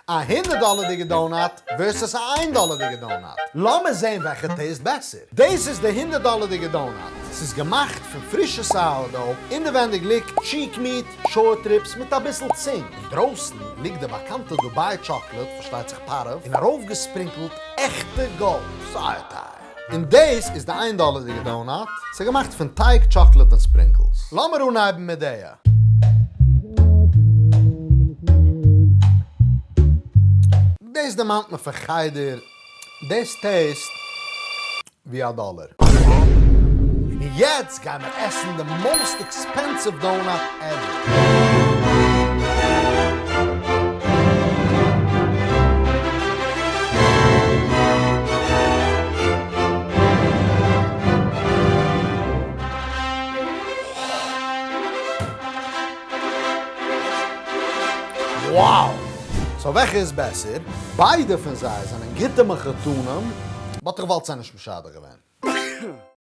א הונדערט דאלערדיגע donut versus א איין דאלערדיגע donut. לאמיר זעהן וועלכע taste בעסער. דאס איז די הונדערט דאלערדיגע donut. ס'איז געמאכט פון פרישע sourdough, אינעווענדיג ליגט cheek meat, short ribs מיט אביסל צונג. אינדרויסן ליגט די באקאנטע דובאי chocolate, פארשטייט זיך פארעוו, און ארויפגעספרינקלט עכטע גאלד. זייער טייער. און דאס איז די איין דאלערדיגע donut. ס'איז געמאכט פון טייג, chocolate און sprinkles. לאמיר אנהייבן מיט די. דאס דערמאנט מיר פון חדר, דאס taste ווי א דאלער. און יעצט גיימער עסן די most expensive donut ever. Wow! So וועלכע איז בעסער? ביידע פון זיי זענען גוטע מחותנים, but איך וואלט זיי נישט משדך געווען.